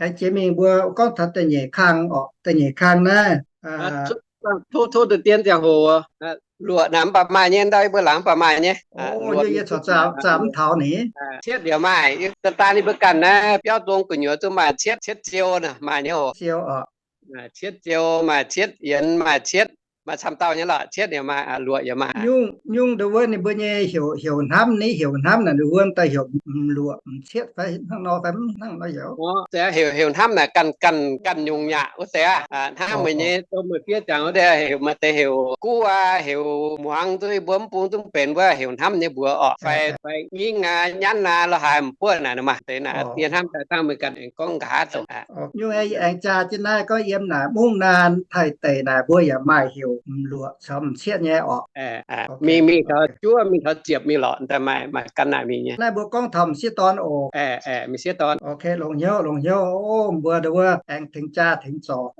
Aengx jiex mingh mbuo gorngv taux da'nyeic kang orqc, da'nyeic kang naaiv. Tov, tov deix dien ziangh hoc, luoqc naaic mv baac maaih nyei, ndau yie mbuo laangz mv baac maaih nyei. Yie corc zaah mv taux ni. Cietv yaac maaih, daaih daan yie mbuo ganh naaiv biauv zong gu'nyuoz zungv maaih cietv, cietv ziou maaih nyei oc. Cietv ziou maaih, cietv yienx maaih, cietv maaih camv dauh nyei lorqc, cietv yaac maaih, luoqc yaac maaih. Nyungc, nyungc ndau wuov ninh mbuo nyei heuc, heuc hnamv ni, heuc hnamv naaic ndau wuov daaih heuc m'luoqc m'cietv fai hnangv nor fai mv hnangv nor heuc. Heuc, heuc hnamv naaic ganh, ganh, ganh nyungc yaac wuov deix aqv. Hnangv meih nyei dongh meih fiev ziangx wuov deix heuc, maaih deix heuc guv aqv, heuc muangx, zungv yie mbuo mv bung zungv benx wuov heuc hnamv nyei mbuox orqc, fai, fai nyingv aqv, nyanv aqv, lorz haaix m'buoqv naaic nor maaih deix naaic. Yie hnamv daaih dangh meih ganh aengx gorngv nqa'haav dongh. Nyungc aengx jaa jienv naaiv gorngv yiem naaic mungv naanc Taiv deic naaic mbuo yaac maaih heuc m'luoqc caux m'cietv nyei orqc. Mingh, mingh taux juov, mingh taux ziepc mingh lorqc, daaih maaih, maaih gan naaic mingh nyei. Naaiv mbuo gorngv taux m'sieqv dorn oc. M'sieqv dorn. Longx hnyouv, longx hnyouv. Mbuo ndau wuov aengx tengx jaa tengx zorc.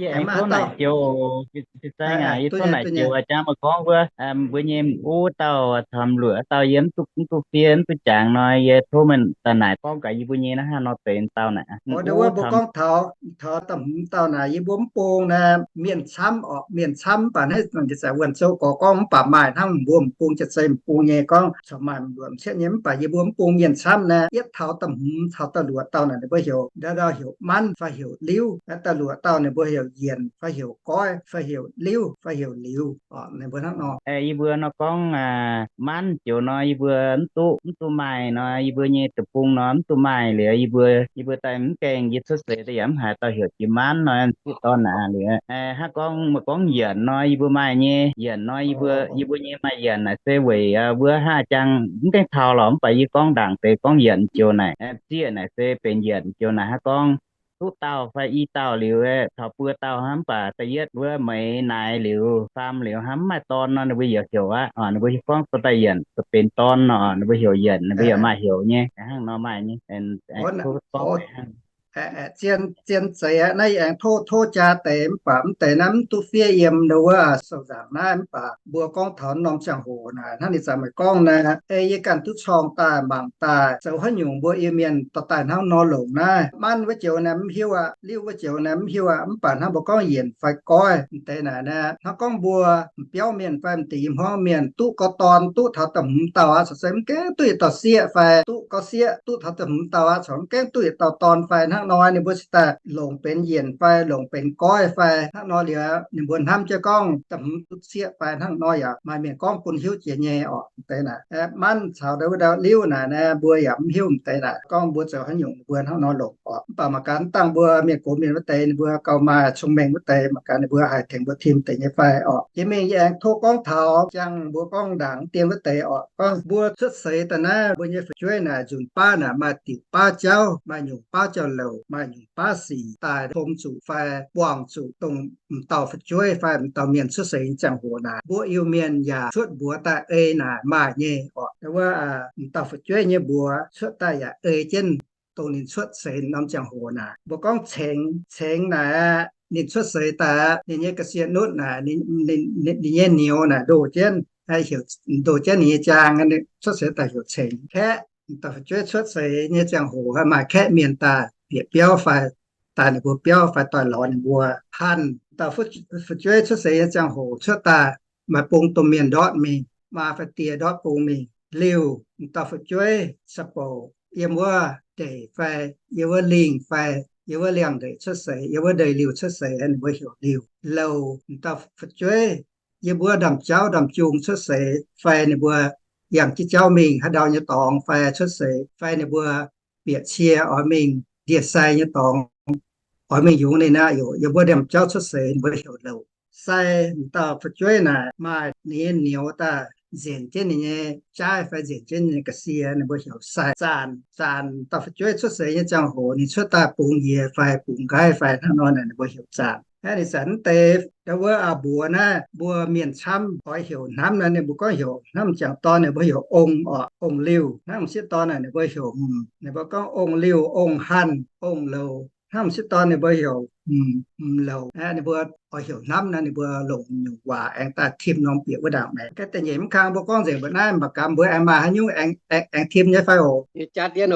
Yie aengx tov naaic joux, yie tov naaic joux jangv meih gorngv wuov, mbuo nyei m'uv dauh caux m'luoqc dauh yie mv duqv, mv duqv fiev, mv duqv jangx nor, yie tov meih daaih naaic gorngv gaax yie mbuo nyei naaiv haaix nor deix dauh naaic. Ndau wuov mbuo gorngv taux, taux da'hmz dauh naaic yie mbuo mv bung naaic mienh camv orqc, mienh camv mv baac naaiv zanc wuonh sou gorx gorngv mv baac maaih hnangv mbuo m'bung jaax-zei m'bung nyei gorngv corc maaih m'luoqc m'cietv nyei mv baac yie mbuo mv bung mienh camv naaic yietv taux da'hmz taux da'luoqc dauh naaic ninh mbuo heuc ndau ndau heuc manv fai heuc liuv, da'luoqc dauh ninh mbuo heuc yienc fai heuc goiv fai heuc liuv fai heuc liuz orqc, ninh mbuo hnangv nor. Yie mbuo nor gorngv manv joux nor yie mbuo mv duqv, mv duqv maaih nor, yie mbuo nyei deic-bung nor mv duqv maaih liuz, yie mbuo, yie mbuo daaih mv gaengh, yie cuotv seix daaih yaac mv haiz dauh heuc jiex manv nor, sieqv dorn naaic liuz. Hnangv gorngv meih gorngv yienc nor yie mbuo maaih nyei, yienc nor yie mbuo, yie mbuo nyei maaih yienc naaic se weic wuov haav jangx mv gaengh taux lorqc, mv baac yie gorngv ndaangc deix gorngv yienc joux naaic, zieqv naaic se benx yienc joux naaic. Hnangv gorngv duqv dauh fai i dauh liuz, taux buo dauh hnangv, mv baac da'yietv wuov meix naaic liuz, faam liuz hnangv mv maaih dorn nor ninh mbuo yaac heuc aqv. Ninh mbuo hiuv gorngv dorh daaih yienc benx dorn nor ninh mbuo heuc yienc, ninh mbuo yaac maaih heuc nyei. Hnangv nor maaih nyei. Zien, zien zeiz aqv. Naaiv yie aengx tov, tov jaa deix mv baac mv deix naaiv mv duqv fiev yiem ndau wuov sou nzaangc naaiv mv baac mbuo gorngv taux norm ziangh hoc naaic hnangv ninh zanc meih gorngv naaiv, ei yie ganh duqv corng daaih mangc daaih zoux haaix nyungc mbuo Iu-Mienh dorh daaih hnangv nor longc naaiv. Manv wuov joux naaiv mv hiuv aqv, liuv wuov joux naaiv mv hiuv aqv, mv baac hnangv mbuo gorngv yienc fai goiv m'deix naaic naaiv, hnangv gorngv mbuo m'biauv mienh fai m'deix i hmuangv mienh duqv gau dorn duqv taux da'hmz dauh aqv, corc se mv gaengh duqv yietc dauh sieqv fai duqv gau sieqv duqv taux da'hmz dauh aqv, corc mv gaengh duqv yietc dauh dorn fai hnangv nor, ninh mbuo cingx daaih longc benx yienc fai longc benx goiv fai hnangv nor liuz, ninh mbuo hnamv jienv gorngv da'hmz duqv sieqv fai hnangv nor yaac maaih mienh gorngv bun hiuv jiex nyei orqc. M'deix naaic manv caux ndau wuov ndau liuv naaic naaiv mbuo yaac mv hiuv m'deix naaic gorngv mbuo zoux haaix nyungc mbuo hnangv nor longc orqc. Mv baac mangc gaax dangh mbuo mienh gox mienh wuov deix ninh mbuo gauh maaih cong-mengh wuov deix, mangc gaax ninh mbuo haih tengx mbuo tim deix nyei fai orqc. Jiex mingh yie aengx tov gorngv taux jangx mbuo gorngv ndaangc dien wuov deix orqc, gorngv mbuo cuotv seix daaih naaiv mbuo nyei fu'jueiv naaic nzunc baav naaic maaih diuc baav jauv, maaih nyungc baav jauv-louc, maaih nyungc baav sic daaih tom zuqc fai buangh zuqc dongh m'dauh fu'jueiv fai m'dauh mienh cuotv seix nyei ziangh hoc naaic, mbuo Iu-Mienh yaac cuotv mbuox daaih ei naaic maaih nyei orqc. Wuov m'dauh fu'jueiv nyei mbuox cuotv daaih yaac ei jienv dongh ninh cuotv seix norm ziangh hoc naaic. Mbuo gorngv cengx, cengx naaic aqv, ninh cuotv seix daaih aqv, ninh nyei ga'sie nutv naaic, ninh nyei niouz naaic ndoh jienv, heuc ndoh jienv ninh nyei jaang, cuotv seix daaih heuc cengx. Kaeqv, m'dauh fu'jueiv cuotv seix nyei ziangh hoc maaih kaeqv mienh daaih bieqc biauv fai daaih ninh mbuo biauv fai daaih lorz ninh mbuo. Hanh, m'dauh fu'jueiv cuotv seix nyei ziangh hoc cuotv daaih maaih bung domh mienh ndortv mingh, maa fai die ndortv bung mingh. Liuh, m'dauh fu'jueiv caqv-bouc yiem wuov ndeic fai yiem wuov lingh fai yiem wuov liangx-ndeic cuotv seix, yiem wuov ndeic-liuh cuotv seix, ninh mbuo heuc liuh. Louh, m'dauh fu'jueiv yiem wuov ndaamv-jauv ndaamv-jung cuotv seix fai ninh mbuo yangh jienv jauv mingh haaix ndau nyei dorngx fai cuotv seix fai ninh mbuo bieqc cie oix mingh ndie-sai nyei dorngx, oix mingh yungz ninh aqv, yiem wuov ndaamv-jauv cuotv seix ninh mbuo heuc louh. Sai, m'dauh fu'jueiv naaic maaih ninh nyei niouz daaih nzenc jienv ninh nyei jaaiv fai nzenc jienv ninh nyei ga'sie, ninh mbuo heuc sai. Zaanc, zaanc m'dauh fu'jueiv cuotv seix nyei ziangh hoc ninh cuotv daaih bungx njiec fai bungx nqaiv fai hnangv nor naaic ninh mbuo heuc zaanc. Hnangv ninh zanc mv deix ndau wuov aa mbuox naaiv mbuo mienh camv oix heuc hnamv naaiv, ninh mbuo gorngv heuc hnamv m'jangc dorn ninh mbuo heuc ong orqc, ong-liuh. Hnangv m'sieqv dorn naaic ninh mbuo heuc mv, ninh mbuo gorngv ong-liuh, ong-hanh, ong-louh. Hnangv m'sieqv dorn ninh mbuo heuc m'louc, ninh mbuo oix heuc hnamv nor, ninh mbuo longc nyungc waac aengx daaih tim norm bieqc wuov ndaangc maengx. Ga'da'nyeic mv kang mbuo gorngv nzengc mbuo naaiv, mv baac gamh mbuo aengx maaih haaix nyungc aengx tim nyei fai oc? Yie jatv dien,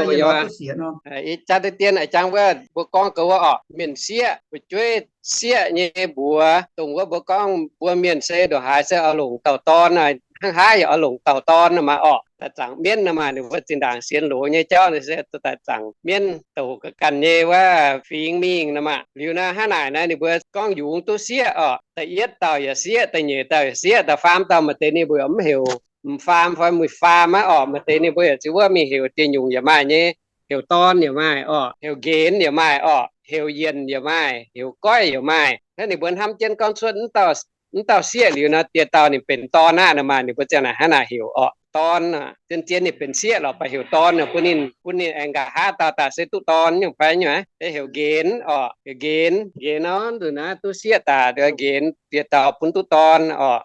yie jatv dien jangx wuov mbuo gorngv gouv wuov orqc, mienh sieqv, fu'jueiv sieqv nyei mbuox, dongh wuov mbuo gorngv mbuo mienh se ndongc haaix se oix longc dauh dorn, hnangv haaix yaac oix longc dauh dorn nor maah orqc. Daaih zaangc mienv nor maah, ninh mbuo zinh ndaangc sienx loz nyei jauv se daaih zaangc mienv douc ga'ganh nyei wuov fingx mingh nor maah. Liuz naaiv hnangv naaic naaiv ninh mbuo gorngv yungz duqv sieqv orqc, da'yietv dauh yaac sieqv, da'nyeic dauh yaac sieqv, da'faam dauh maaih deix ninh mbuo yaac mv heuc m'faam fai muic-faam aqv orqc. Maaih deix ninh mbuo yaac ziouc wuov mingh heuc dieh nyungc yaac maaih nyei, heuc dorn yaac maaih orqc, heuc nqenx yaac maaih orqc, heuc yienc yaac maaih, heuc goiv yaac maaih. Hnangv ninh mbuo hnamv jienv gorngv cuotv mv dauh sieqv liuz nor, dieh dauh ninh benx dorn aqv nor maah, ninh mbuo ziang naaic hnangv naaic heuc orqc, dorn. Zien-zien ninh benx sieqv lorqc, baac heuc dorn bun ninh, bun ninh aengx nqa'haav dauh daaih se duqv dorn nyungc fai nyungc, heuc nqenx orqc, heuc nqenx, nqenx nor nzunc naaiv duqv sieqv daaih nqenx dieh dauh bun duqv dorn orqc.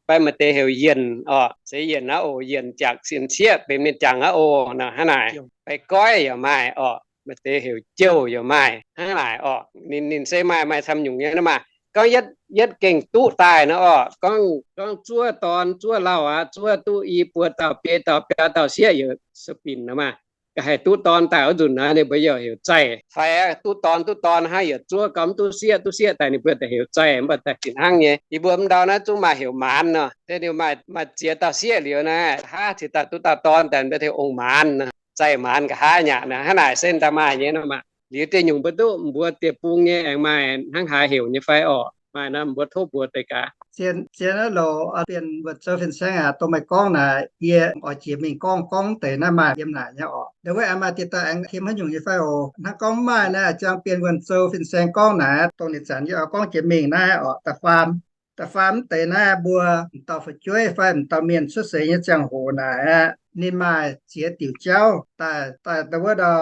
Fai maaih deix heuc yienc orqc, se yienc aqv oc, yienc jangc sienx sieqv benx mienh jangc aqv oc, hnangv naaic. Fai goiv yaac maaih orqc, maaih deix heuc jouh yaac maaih, hnangv naaic orqc. Ninh, ninh se maaih, maaih camv nyungc nyei nor maah. Gorngv yietv, yietv gengh duqv daaih nor orqc, gorngv, gorngv zuov dorn zuov lauh aqv, zuov duqv i buo dauh biei dauh biaa dauh sieqv yaac sueih binc nor maah. Ga'haih duqv dorn daaih wuov nzunc naaiv ninh mbuo yaac heuc zaih fai duqv dorn, duqv dorn hnangv, yaac zuov gau mv duqv sieqv, duqv sieqv daaih ninh mbuo daaih heuc zaih, mv baac daaih fih hnangv nyei. Yie mbuo m'ndau naaiv zungv maaih heuc maanz nor, se ninh maaih, maaih ziex dauh sieqv liuz naaiv, haav cingx daaih duqv dauh dorn daaih mbuo heuc ong-maanz nor, zaih maanz nqa'haav nyaqc nor, hnangv naaic se daaih maaih nyei nor maah. Liuz dieh nyungc mbuo duqv mbuo deic-bung nyei aengx maaih hnangv haaix heuc nyei fai orqc? Maaih nor mbuo tov mbuox deix gaax. Zien, zien aqv loz, Bienh Wuonh Zoux Fin-Saeng aac, dongh meih gorngv naaic yie oix jiex mingh gorngv, gorngv deix naaiv maaih yiem naaic nyei orqc. Ndau wuov aengx maaih dieh dauh aengx tim haaix nyungc nyei fai oc? Hnangv gorngv maaih naaiv a'jang Bienh Wuonh Zoux Fin-Saeng gorngv naaic, dongh ninh zanc yie oix gorngv jiex mingh naaiv orqc, da'faam, da'faam mv deix naaiv mbuo m'dauh fu'jueiv fai m'dauh mienh cuotv seix nyei ziangh hoc naaic aqv, ninh maaih ziex diuc jauv daaih, daaih ndau wuov ndau,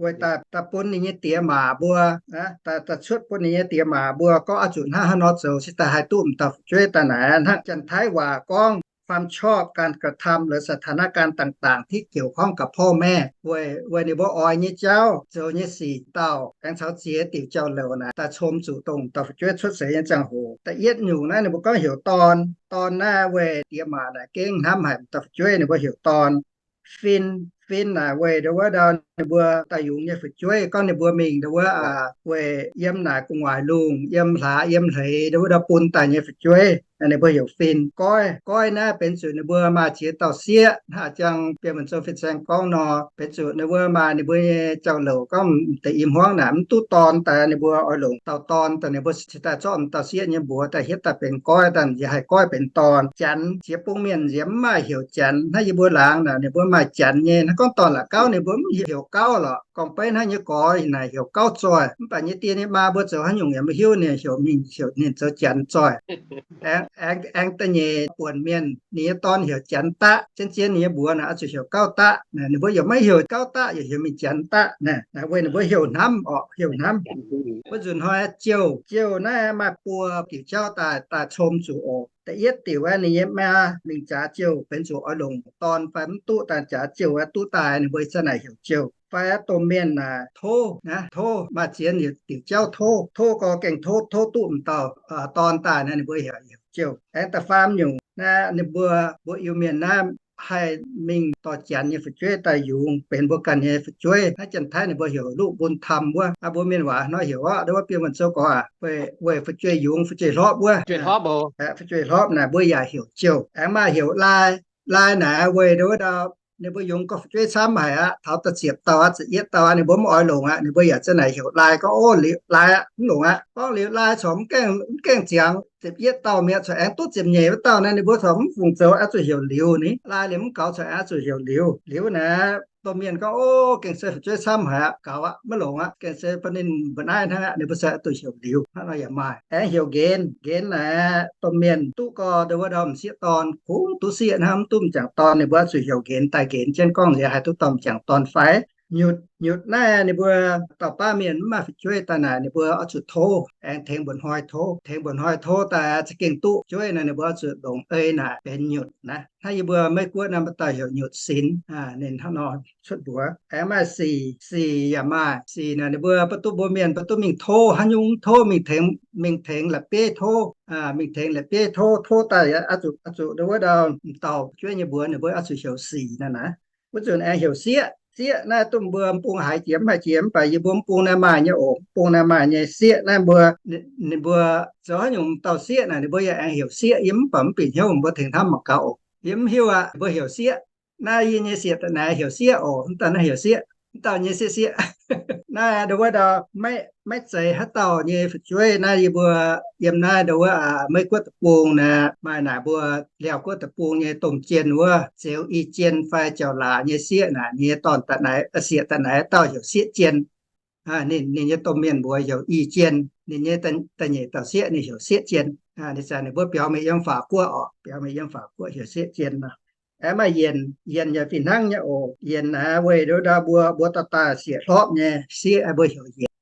weic daaih, daaih bun ninh nyei diex maac mbuo, daaih, daaih cuotv bun ninh nyei diex maac mbuo gorngv oix zuqc hnangv haaix nor zoux cingx daaih haih duqv m'dauh fu'jueiv daaih naaic. Hnangv Janx-Taiv waac gorngv ความชอบการกระทำ หรือสถานการณ์ต่างๆที่เกี่ยวข้องกับพ่อแม่ weic, weic ninh mbuo oix nyei jauv, zoux nyei sic dauh aengx caux ziex diuc jauv-louc naaic daaih com zuqc dongh m'dauh fu'jueiv cuotv seix nyei ziangh hoc. Da'yietv nyungc naaiv ninh mbuo gorngv heuc dorn. Dorn naaiv weic diex maac naaic gengh hnamv haic m'dauh fu'jueiv, ninh mbuo heuc dorn. Fin, fin naaic weic ndau wuov ndau ninh mbuo daaih yungz nyei fu'jueiv, gorngv ninh mbuo mingh ndau wuov, weic yiem naaic gu'nguaaic lungh, yiem hlaax yiem hleix ndau wuov ndau bun daaih nyei fu'jueiv, ninh mbuo heuc fin. Goiv, goiv naaiv benx zuqc ninh mbuo maaih ziex dauh sieqv, hnangv a'jang Bienh Wuonh Zoux Fin-Saeng gorngv nor, benx zuqc ninh mbuo maaih ninh mbuo nyei jauv-louc gorngv m'deix i hmuangv naaic mv duqv dorn daaih, ninh mbuo oix longc dauh dorn daaih, ninh mbuo cingx daaih zorqv m'dauh sieqv nyei mbuox daaih hietv daaih benx goiv daaih, yaac haih goiv benx dorn. Janx, ziex bung mienh nziex mv maaih heuc Janx. Hnangv yie mbuo laangz naaic ninh mbuo maaih Janx nyei. Hnangv gorngv dorn la'gauv ninh mbuo mv heuc Gauv lorqc. Gorngv beiv hnangv nyei gorx naaic heuc Gauv Zoih, mv baac nyei die nyei maa mbuo zoux haaix nyungc yaac maiv hiuv, ninh heuc mingh heuc ninh zoux Janx Zoih. Aengx, aengx, aengx da'nyeic buonc mienh ninh nyei dorn heuc Janx Daqv. Zien-zien ninh nyei mbuox naaic oix zuqc heuc Gauv Daqv. Ninh mbuo yaac maiv heuc Gauv Daqv, yaac heuc mingh Janx Daqv naaic, weic ninh mbuo heuc hnamv orqc, heuc hnamv. Wuov nzunc hnoi jouh, jouh naaiv maaih buo diuc jauv daaih, daaih com zuqc oc. Da'yietv diuc aeqv, ninh nyei maa mingh jaax jouh benx zuqc oix longc dorn fai mv duqv daaih jaax jouh aeqv, duqv daaih ninh mbuo za'naaic heuc jouh. Fai aeqv, domh mienh naaic tov, tov, maaih ziex diuc jauv tov, tov gorx gengh tov, tov duqv m'dauh dorn daaih naaic ninh mbuo heuc, heuc jouh. Aengx da'faam nyungc naaiv ninh mbuo, mbuo Iu-Mienh naaiv haih mingh dorh Janx nyei fu'jueiv daaih yungz benx mbuo ganh nyei fu'jueiv. Naaiv Janx-Taiv ninh mbuo heuc ลูกบุญธรรม wuov. Mbuo mienh waac hnoi heuc orqc, ndau wuov Bienh Wuonh Zoux gorx aac, weic fu'jueiv yungz fu'jueiv hlorpv wuov. Fu'jueiv hlorpv oc. Fu'jueiv hlorpv naaic mbuo yaac heuc jouh. Aengx maaih heuc lai. Lai naaic weic ndau wuov ndau ninh mbuo yungz gorngv fu'jueiv camv haic aqv, taux da'ziepc dauh aqv, ziepc yietv dauh aqv, ninh mbuo mv oix longc aqv, ninh mbuo yaac za'naaic heuc lai gorngv, Ov, liuz lai aqv, mv longc aqv. Gorngv liuz lai corc mv gaengh, mv gaengh ziangx, ziepc yietv dauh mi'aqv, corc aengx duqv ziepc nyeic wuov dauh naaic, ninh mbuo corc mv fungc zoux, oix zuqc heuc liuz ni. Lai liuz mv gaux, corc aengx oix zuqc heuc liuz. Liuz naaic domh mienh gorngv, Ov, gengh se fu'jueiv camv haic aqv, gaux aqv, maiv longc aqv, gengh se bun ninh mbuo naaiv hnangv aqv, ninh mbuo se oix zuqc heuc liuz. Hnangv nor yaac maaih. Aengx heuc nqenx. Nqenx naaic domh mienh duqv gorx ndau wuov ndau m'sieqv dorn, kungx duqv sieqv hnangv, mv duqv m'jangc dorn, ninh mbuo oix zuqc heuc nqenx daaih nqenx jienv gorngv nziex haih duqv dorh m'jangc dorn fai. Nyutc, nyutc naaiv ninh mbuo dauh baav mienh mv maaih fu'jueiv daaih naaic, ninh mbuo oix zuqc tov, aengx tengx mba'hnoi tov. Tengx mba'hnoi tov daaih za'gengh duqv fu'jueiv nor, ninh mbuo oix zuqc longc ei naaic benx nyutc naaiv. Hnangv yie mbuo Meiv Guoqv naaiv mbuo dauh heuc nyutc sinx, ninh hnangv nor cuotv mbuox. Aengx maaih sic, sic yaac maaih. Sic naaic ninh mbuo mv duqv mbuo mienh mv duqv mingh tov, haaix nyungc mv tov, mingh tengx, mingh tengx la'bieiv tov, mingh tengx la'bieiv tov. Tov daaih oix zuqc, oix zuqc ndau wuov ndau m'dauh fu'jueiv nyei mbuox, ninh mbuo oix zuqc heuc sic naaic naaic. Wuov nzunc aengx heuc sieqv. Sieqv naaiv duqv mbuo mv bung haiz jiex mv haiz jiex, mv baac yie mbuo mv bung naaiv maaih nyei oc, mv bung naaiv maaih nyei sieqv naaiv mbuo, ninh mbuo zoux haaix nyungc dauh sieqv naaic ninh mbuo yaac aengx heuc sieqv. Yie mv baac mv bieqc hnyouv, mbuo tengx hnamv mangc gaax oc. Yie mv hiuv aqv, mbuo heuc sieqv. Naaiv yie nyei sieqv da'naaiv heuc sieqv oc, mv dauh naaiv heuc sieqv, mv dauh nyei sieqv sieqv. Naaiv ndau wuov ndau maiv, maiv zeiz haaix dauh nyei fu'jueiv. Naaiv yie mbuo yiem naaiv ndau wuov Meiv Guoqv deic-bung naaic maaih naaic mbuo Laauv Guoqv deic-bung nyei domh jien wuov, Zeuz I Jien fai Jauv Laac nyei sieqv naaic, ninh nyei dorn da'naaiv, sieqv da'naaiv dauh heuc Sieqv Jien. Ninh, ninh nyei domh mienh mbuox heuc I Jien. Ninh nyei da'nyeic dauh sieqv ninh heuc Sieqv Jien. Ninh zanc ninh mbuo biaux mingh yiem Faatv Guoqv oc, biaux mingh yiem Faatv Guoqv heuc Sieqv Jien nor. Aengx maaih yienc, yienc yaac fih hnangv nyei oc. Yienc naaiv weic ndau wuov ndau mbuo, mbuo dauh daaih sieqv hlorpv nyei sieqv, mbuo heuc yienc.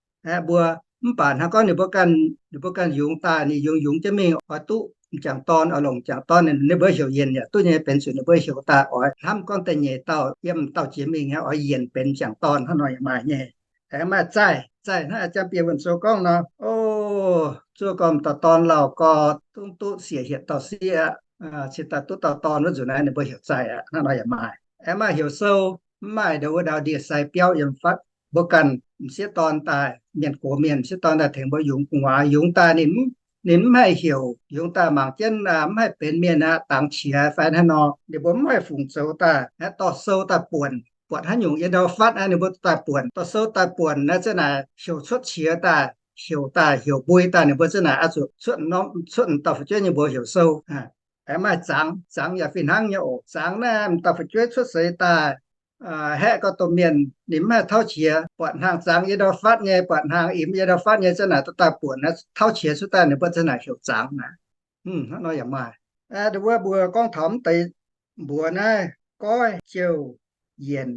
Mbuo mv baac hnangv gorngv ninh mbuo ganh, ninh mbuo ganh yungz daaih, ninh yungz yungz jienv mingh oix duqv m'jangc dorn, oix longc m'jangc dorn, ninh mbuo heuc yienc yaac duqv nyei, benx zuqc ninh mbuo heuc daaih oix hnamv gorngv da'nyeic dauh yiem dauh jiex mingh oix yienc benx m'jangc dorn hnangv nor yaac maaih nyei. Aengx maaih zaih, zaih hnangv a'jang bieqc wuonh sou gorngv nor, o, zuov gorx m'dauh dorn lauh gorx, zungv duqv siec hietc dauh sieqv aqv, cingx daaih duqv dauh dorn wuov nzunc naaiv ninh mbuo heuc zaih aqv, hnangv nor yaac maaih. Aengx maaih heuc sou, mv maaih ndau wuov ndau ndie-sai biauv yiem fatv. Mbuo ganh m'sieqv dorn daaih, mienh gox mienh m'sieqv dorn daaih tengx mbuo yungz gu'nguaaz, yungz daaih ninh, ninh mv haih heuc, yungz daaih mangc jienv mv haih benx mienh aqv, dangx qiex fai hnangv nor. Ninh mbuo mv haih fungc zoux daaih, aeqv, dorh sou daaih buonc, buatc haaix nyungc yiem ndau fatv naaiv ninh mbuo daaih buonc, dorh sou daaih buonc naaiv za'naaic heuc cuotv qiex daaih, heuc daaih heuc mbui daaih, ninh mbuo za'naaic oix zuqc cuotv norm, cuotv dauh fu'jueiv nyei mbuox heuc sou. Aengx maaih zangx, zangx yaac fih hnangv nyei oc. Zangx naaiv m'dauh fu'jueiv cuotv seix daaih, haeqv gau domh mienh ninh mv haih tauv qiex, buatc hnaangx zangx yiem ndau fatv nyei, buatc hnaangx imx yiem ndau fatv nyei, za'naaic dorh daaih buonc naaiv tauv qiex cuotv daaih, ninh mbuo za'naaic heuc zangx naaic. Hnangv nor yaac maaih. Ndau wuov mbuo gorngv taux mv deix mbuox naaiv, goiv, jouh, yienc,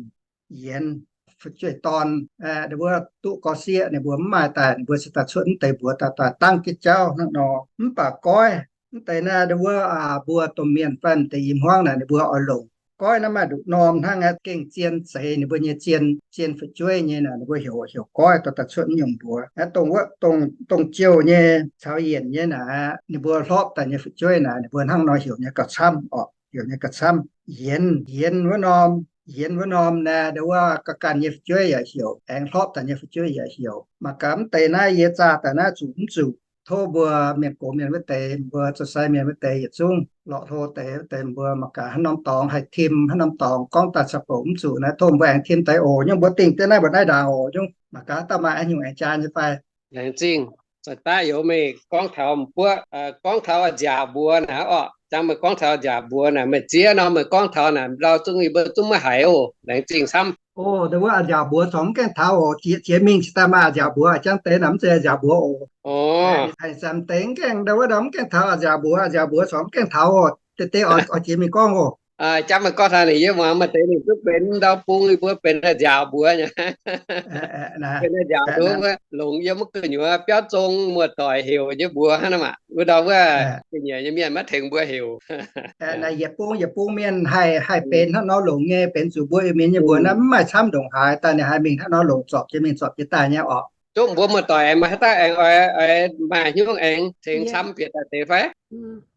yienx, fu'jueiv dorn, ndau wuov duqv gorx-sieqv ninh mbuo mv maaih daaih, ninh mbuo cingx daaih cuotv mv deix mbuox daaih, daaih dangv jienv jauv hnangv nor. Mv baac goiv, mv deix naaiv ndau wuov mbuo domh mienh fai m'deix i hmuangv naaic ninh mbuo oix longc. Goiv naaiv maaih nduqc norm hnangv aqv, gengh zien zeix ninh mbuo nyei zien, zien fu'jueiv nyei naaic ninh mbuo heuc, heuc goiv dorh daaih cuotv mv nyungc mbuox. Dongh wuov, dongh, dongh jouh nyei caux yienc nyei naaic, ninh mbuo hlorpv daaih nyei fu'jueiv naaic ninh mbuo hnangv nor heuc nyei gauh camv oc, heuc nyei gauh camv. Yienx, yienx wuov norm, yienx wuov norm naaic ndau wuov ga'ganh ganh nyei fu'jueiv yaac heuc, aengx hlorpv daaih nyei fu'jueiv yaac heuc. Mangc gaax mv deix naaiv yie zaah daaih naaiv zuqc mv zuqc. Tov mbuo mienh gox mienh wuov deix, mbuo zoux sai mienh wuov deix yietc zungv, lorqc hlo deix wuov deix, mbuo mangc gaax haaix norm dorngx haih tim, haaix norm dorngx gorngv daaih caux bouc mv zuqc naaiv, tov mbuo aengx tim deix oc. Nyungc mbuo dingh deix naaiv mbuo naaiv ndaangc oc. Nyungc mangc gaax dauh maaih haaix nyungc aengx jaa nyei fai. Laengz zingh. Zaqc daaih youz meih gorngv taux m'buoqv, gorngv taux a'nziaauc mbuox naaic orqc. Jangx meih gorngv taux a'nziaauc mbuox naaic, meih ziex norm meih gorngv taux naaic, ndau zungv yie mbuo zungv maiv haiz oc. Laengz zingh camv. O, ndau wuov a'nziaauc mbuox corc mv gaengh taux oc. Jiex, jiex mingh cingx daaih maaih a'nziaauc mbuox, jangx deix naaic mv zeiz a'nziaauc mbuox oc. A'nziaauc mv deix mv gaengh, ndau wuov ndau mv gaengh taux a'nziaauc mbuox, a'nziaauc mbuox corc mv gaengh taux oc. Deix deix oix jiex mingh gorngv oc. Jangx meih gorngv taux ninh yie muangx maaih deix ninh duqv benx ndau bung yie mbuo benx a'nziaauc mbuox nyei. Benx a'nziaauc mbuox, longc yiem wuov gu'nyuoz biauv zong muoz-doic heuc nyei mbuox hnangv naaiv maah. Wuov ndau wuov ga'nyiec nyei mienh maiv tengx mbuo heuc. Naaic yietc bung yietc bung mienh haih, haih benx hnangv nor longc nyei, benx zuqc mbuo Iu-Mienh nyei mbuox naaiv mv maaih camv ndongc haaix daaih ninh haih mingh hnangv nor longc, zorpc jienv mingh zorpc jienv daaih nyei orqc. Duqv mbuo muoz-doic aengx maaih haaix dauh aengx oix, maaih haaix nyungc aengx tengx camv bieqc daaih deix fai?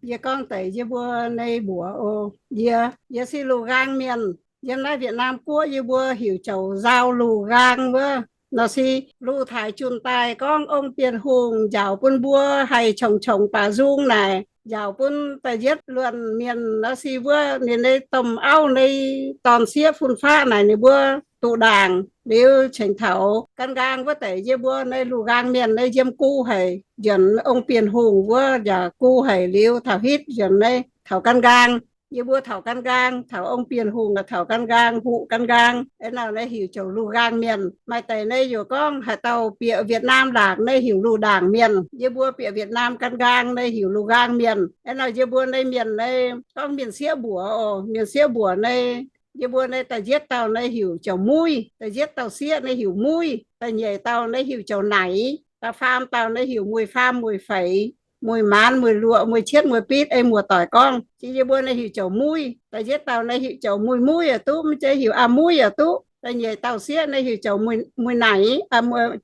Yie gorngv deix yie mbuo nyei mbuox oc. Yie, yie se Lu Nqaang mienh. Yiem naaiv Việt Nam Guoqv yie mbuo heuc Chầu Giao Lu Nqaang wuov. Nor se Lu Thải Chun daaih gorngv Ong Bienh Hungh njaaux bun mbuo haih qongx-qongx baac nzung naaic, njaaux bun da'yietv luonh mienh nor se wuov ninh nyei domh auv nyei dorn-sieqv fun-faqv naaic ninh mbuo duqv ndaangc liuz cengx taux gan nqaang wuov deix yie mbuo nyei Lu Nqaang mienh nyei yiem gu haic njienc Ong Bienh Hungh wuov yaac gu haic liuz taux hitv njienc nyei taux gan nqaang. Yie mbuo taux gan nqaang, taux Ong Bienh Hungh taux gan nqaang, huqc gan nqaang, hnangv naaic nyei heuc Chầu Lu Nqaang mienh. Maaih deix nyei yaac gorngv haaix dauh bieqc Việt Nam ndaangc nyei heuc Lu Ndaangc mienh. Yie mbuo bieqc Việt Nam gan nqaang nyei heuc Lu Nqaang mienh. Hnangv naaic yie mbuo nyei mienh nyei gorngv mienh sieqv mbuoqc oc, mienh sieqv mbuoqc nyei Yie mbuo naaiv da'yietv dauh naaiv heuc Ziouc Muiv, da'yietv dauh sieqv naaiv heuc Muiv, da'nyeic dauh naaiv heuc Ziouc Naaic, da'faam dauh naaiv heuc Muiz Faam, Muiz Feix, Muiz Maanz, Muiz Luoqc, Muiz Cietv, Muiz Bitv. Ei muoz-doic gorngv, jiex yie mbuo naaiv heuc Ziouc Muiv, da'yietv dauh naaiv heuc Ziouc Muiz Muiv yaac duqv, mv zeiz heuc Aa Muiv yaac duqv. Da'nyeic dauh sieqv naaiv heuc Ziouc Muiz Naaic,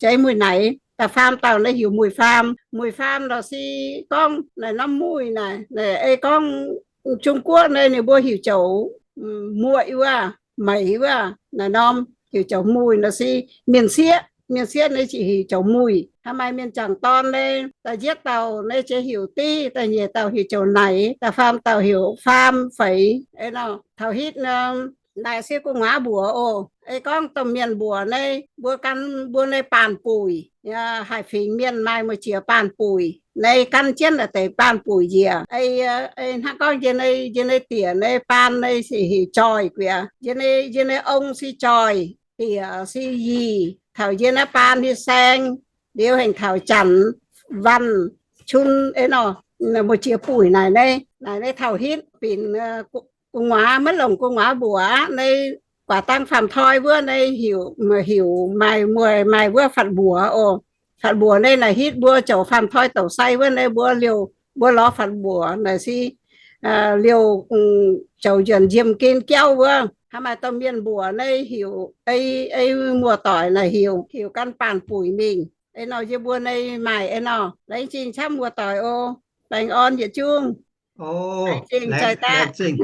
jiex Muiz Naaic. Da'faam dauh naaiv heuc Muiz Faam. Muiz Faam lorqc se gorngv naaic norm muic naaic, naaic ei gorngv Zung Guoqv naaiv ninh mbuo heuc Ziouc Muic wuov, Meic wuov, naaic norm heuc Ziouc Muic nor se mienh sieqv, mienh sieqv naaiv ziqc heuc Ziouc Muic. Hnangv maaih mienh jangc dorn naaiv, da'yietv dauh naaiv jiex heuc Div, da'nyeic dauh heuc Ziouc Naaic, da'faam dauh heuc Faam, Feix. Ei nor taux hitv nor, naaic se gu'nguaaz mbuox oc. Ei gorngv domh mienh mbuox naaiv, mbuo gan mbuo naaiv baanh buic, haih fingx mienh maaih muoz-jiex baanh buic, naaiv gan jienv naaic deix baanh buic njiec. Ei, ei hnangv gorngv njien, njien naaiv diex naaiv baan naaiv se heuc Joih guiex. Njien, njien naaiv ong se Joih, diex se Yie, taux njien naaiv baan se Saeng, liuz hengx taux Janx, Wanh, Cun, ei nor, muoz-jiex buic naaic naaiv, naaic naaiv taux hitv binc gu'nguaaz, maiv longc gu'nguaaz mbuox aqv. Naaiv guaax dangh faam-toi wuov naaiv heuc, heuc maaih mueiz maaih wuov fatv mbuox oc. Fatv mbuox naaiv naaic hitv mbuo zoux faam-toi douc sai wuov naaiv mbuo liouh, mbuo lorz fatv mbuox naaic se liouh zoux njuonc njiemh gen jauv wuov. Hnangv maaih domh mienh mbuox naaiv heuc, ei, ei muoz-doic naaic heuc, heuc gan baanh buic mingh. Ei nor yie mbuo naaiv maaih ei nor. Laengz zingh camv muoz-doic oc. Baengh orn yietc zungv. Laengz zingh,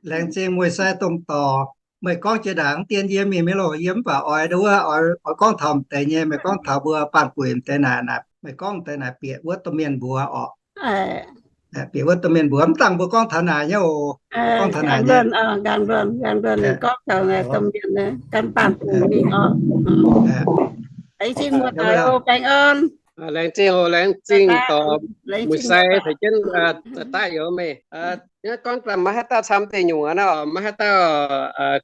laengz zingh mueiz sai dongh dorc. Meih gorngv jiex ndaangc dien yie mingh mi'aqv loh. Yie mv baac oix nduov, oix gorngv taux m'deix nyei. Meih gorngv taux mbuo baanh buic m'deix naaic, meih gorngv deix naaic bieqc wuov domh mienh mbuox orqc. Bieqc wuov domh mienh mbuox, mv dangh mbuo gorngv taux naaic nyei oc. Gorngv taux naaic nyei. Laengz zingh muoz-doic oc, baengh orn. Laengz zingh oc, laengz zingh dorc muoz sai caux jienv daaih youz meih. Gorngv daaih maiv haih dauh camv deix nyungc naaiv, maiv haih dauh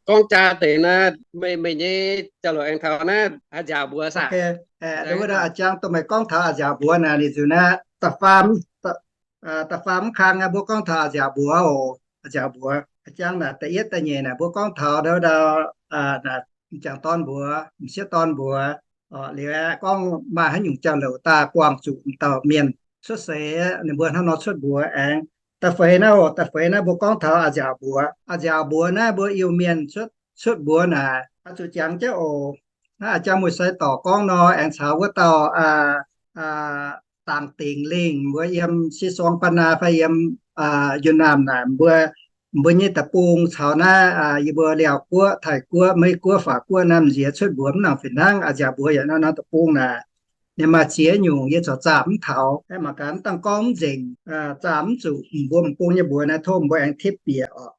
gorngv jaa deix naaiv, meih, meih nyei jauv-louc aengx taux naaiv a'nziaauc mbuox saah? Wuov a'jang dongh meih gorngv taux a'nziaauc mbuox naaic, ninh ziouc naaiv da'faam, da'faam mv kang mbuo gorngv taux a'nziaauc mbuox oc. A'nziaauc mbuox, a'jang naaic da'yietv da'nyeic naaic mbuo gorngv taux ndau ndau, m'jangc dorn mbuox, m'sieqv dorn mbuox, liuz aeqv, gorngv maaih haaix nyungc jauv-louc daaih buangh zuqc m'dauh mienh cuotv seix, ninh mbuo hnangv nor cuotv mbuox aengx. Da'feix naaiv oc, da'feix naaiv mbuo gorngv taux a'nziaauc mbuox. A'nziaauc mbuox naaiv mbuo Iu-Mienh cuotv, cuotv mbuox naaic, oix zuqc jangx jienv oc. Naaiv a'jang muoz sai dorc gorngv nor, aengx caux wuov dauh dangc dingc lingh mbuo yiem Si Suong Baa Naa fai yiem Yunh Naamh naaic, mbuo, mbuo nyei deic-bung caux naaiv yie mbuo Laauv Guoqv, Taiv Guoqv, Meiv Guoqv, Faac Guoqv naaiv m'nziex cuotv mbuox mv nangc fih hnangv. A'nziaauc mbuox yaac nor, nor deic-bung naaic, ninh maaih ziex nyungc yie corc zaah mv taux, aeqv, mangc gaax mv dangh gorngv mv nzengc, zaah mv zuqc mbuo m'bung nyei mbuox naaiv, tov mbuo aengx tipv bieqc oc.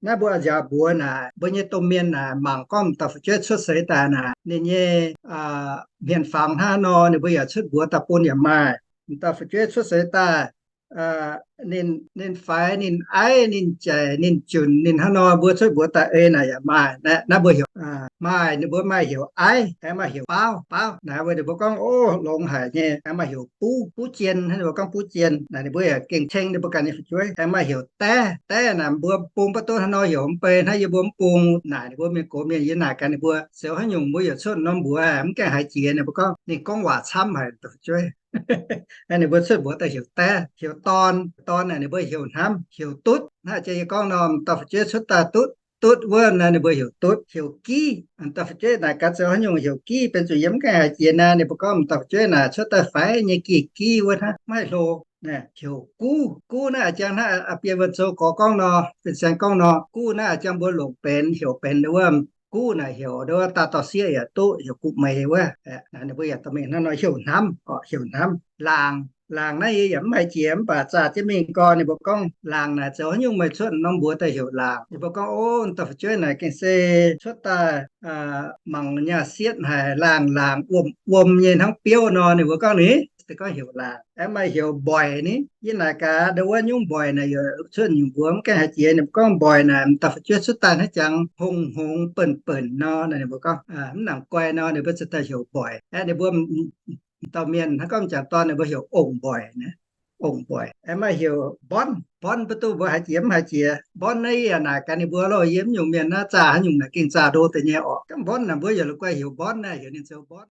Naaiv mbuo a'nziaauc mbuox naaic, mbuo nyei domh mienh naaic mangc gorngv m'dauh fu'jueiv cuotv seix daaih naaic, ninh nyei hmien fangx hnangv nor, ninh mbuo yaac cuotv mbuox daaih bun yaac maaih. M'dauh fu'jueiv cuotv seix daaih, ninh, ninh faix, ninh aiv, ninh jaic, ninh junc, ninh hnangv nor mbuo cuotv mbuox daaih ei naaic yaac maaih. Naaiv mbuo heuc, maaih, ninh mbuo maaih heuc aiv, aengx maaih heuc baauv, baauv naaic, ninh mbuo gorngv, o, longx haic nyei. Aengx maaih heuc buv, buv jien, ninh mbuo gorngv buv jien naaic, ninh mbuo yaac gengh ceng ninh mbuo ganh nyei fu'jueiv. Aengx maaih heuc daev, daev naaic, mbuo bung baav duqv hnangv nor heuc mv bei, hnangv yie mbuo mv bung naaic, ninh mbuo mienh gox mienh yie naaic gaax ninh mbuo, ziouc haaix nyungc mbuo yaac cuotv norm mbuox, mv gaengh haiz jiex. Ninh mbuo gorngv ninh gorngv waac camv haic, m'dauh fu'jueiv. Ninh mbuo cuotv mbuox daaih heuc daev. Heuc dorn, dorn naaic ninh mbuo heuc hnamv, heuc dutv. Naaiv jiex yie gorngv nor, m'dauh fu'jueiv cuotv daaih dutv, dutv wuov naaic ninh mbuo heuc dutv. Heuc giv, m'dauh fu'jueiv naaic gaax zoux haaix nyungc heuc giv, benx zuqc yie mv gaengh haiz jiex naaic, ninh mbuo gorngv m'dauh fu'jueiv naaic cuotv daaih faix nyei gieh giv wuov hnangv, maiv hlo. Heuc guv, guv naaiv a'jang hnangv Bienh Wuonh Zou Gorx gorngv nor, Fin-Saeng gorngv nor, guv naaiv a'jang mbuo longc benx, heuc benx wuov guv naaic, heuc wuov daaih dorh sieqv yaac duqv, heuc guv meix wuov. Ninh mbuo yaac dorh mingh hnangv nor heuc hnamv, heuc hnamv. Laangc, laangc naaiv yie yaac mv haiz jiex, mv baac zaah jienv mingh gorx ninh mbuo gorngv laangc naaic zoux haaix nyungc meih cuotv norm mbuox daaih heuc laangc. Ninh mbuo gorngv, o, dauh fu'jueiv naaic gengh se cuotv daaih mangc nyaah sietv haic, laangc laangc wuom wuom nyei hnangv biouv nor. Ninh mbuo gorngv ni, gorngv heuc laangc. Aengx maaih heuc mboic ni. Yie naaic gaax ndo wuov nyungc mboic naaic yaac cuotv nyungc mbuox mv gaengh haiz jiex. Ninh mbuo gorngv mboic naaic m'dauh fu'jueiv cuotv daaih hnangv jangx hngongx hngongx benx benx nor. Ninh mbuo gorngv mv nangc guai nor, ninh mbuo cuotv daaih heuc mboic. Aeqv, ninh mbuo dauh mienh hnangv gorngv m'jangc dorn ninh mbuo heuc ong mboic, ong mboic. Aengx maaih heuc mbonv. Mbonv mbuo duqv mbuo haiz jiex mv haiz jiex. Mbonv naaiv yie yaac naaic gaax ninh mbuo loh, yie mv nyungc mienh naaiv zaah haaix nyungc naaic gengh zaah ndo deix nyei orqc. Mv mbonv naaic mbuo yaac la'guaih heuc mbonv naaiv, heuc ninh zoux mbonv.